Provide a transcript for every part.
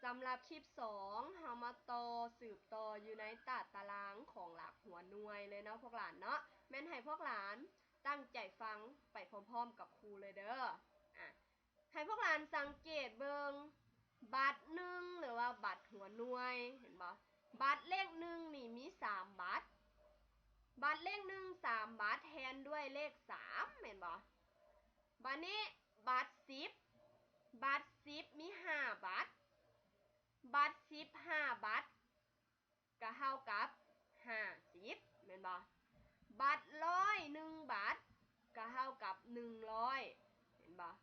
ສຳລັບຄລິບສອງ ເຮົາມາຕໍ່ ສືບຕໍ່ຢູ່ໃນຕາຕະລາງຂອງຫຼັກຫົວໜ່ວຍເລີຍເນາະພວກຫຼານເນາະ. ແມ່ນໃຫ້ພວກຫຼານຕັ້ງໃຈຟັງໄປພ້ອມໆກັບຄູເລີຍເດີ. ອາ ໃຫ້ພວກຫຼານສັງເກດເບິ່ງບັດໜຶ່ງ ຫຼືວ່າບັດຫົວໜ່ວຍ ເຫັນບໍ່? ບັດເລກໜຶ່ງນີ້ມີສາມບັດ. ບັດເລກໜຶ່ງສາມບັດແທນດ້ວຍເລກສາມ ແມ່ນບໍ່? ບາດນີ້ບັດສິບ ບັດສິບມີຫ້າບັດ. ບັດສິບຫ້າບັດ ກະເທົ່າກັບຫ້າສິບ ແມ່ນບໍ່? ບັດຮ້ອຍໜຶ່ງບັດ ກະເທົ່າກັບໜຶ່ງຮ້ອຍ ເຫັນບໍ່?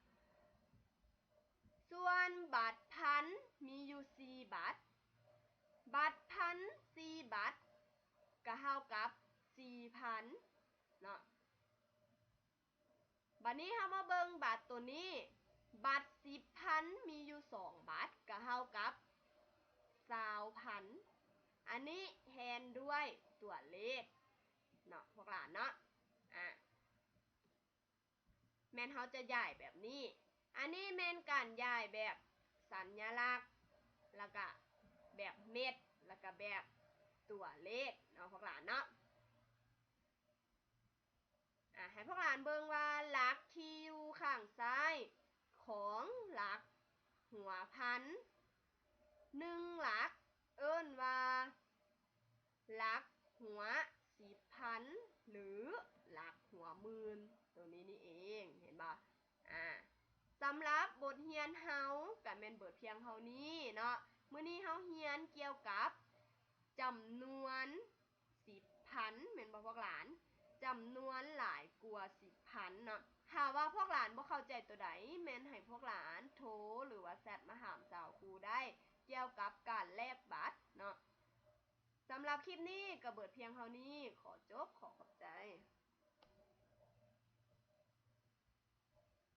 ສ່ວນບັດພັນມີຢູ່ສີ່ບັດ. ບັດພັນສີ່ບັດ ກະເທົ່າກັບສີ່ພັນເນາະ. ບາດນີ້ເຮົາມາເບິ່ງບັດໂຕນີ້ ບັດສິບພັນມີຢູ່ສອງບັດ ກະເທົ່າກັບຊາວພັນ. ອັນນີ້ແທນດ້ວຍຕົວເລກເນາະພວກຫຼານເນາະ. ອາ ແມ່ນເຮົາຈະຫຍ້າຍແບບນີ້. ອັນນີ້ແມ່ນການຫຍ້າຍແບບສັນຍະລັກ ແລ້ວກະແບບເມັດ ແລ້ວກະແບບຕົວເລກເນາະພວກຫຼານເນາະ. ອາ ໃຫ້ພວກຫຼານເບິ່ງວ່າຫຼັກທີ່ຢູ່ຂ້າງຊ້າຍຂອງຫຼັກຫົວພັນ ໜຶ່ງຫຼັກເອີ້ນວ່າຫຼັກຫົວສິບພັນ ຫຼື ຫຼັກຫົວໝື່ນ ໂຕນີ້ນີ້ເອງ ເຫັນບໍ່? ອາ ສຳລັບບົດຮຽນເຮົາກະແມ່ນເບີດພຽງເທົ່ານີ້ເນາະ. ມື້ນີ້ເຮົາຮຽນກ່ຽວກັບຈຳນວນສິບພັນ ແມ່ນບໍ່ພວກຫຼານ? ຈຳນວນຫຼາຍກວ່າສິບພັນເນາະ. ຖ້າວ່າພວກຫຼານບໍ່ເຂົ້າໃຈໂຕໃດ ແມ່ນໃຫ້ພວກຫຼານໂທ ຫຼືວ່າແຊັດມາຖາມສາວຄູໄດ້ ກ່ຽວກັບການແລກບັດເນາະ. ສຳລັບຄລິບນີ້ກະເບີດພຽງເທົ່ານີ້. ຂໍຈົບ, ຂໍຂອບໃຈ.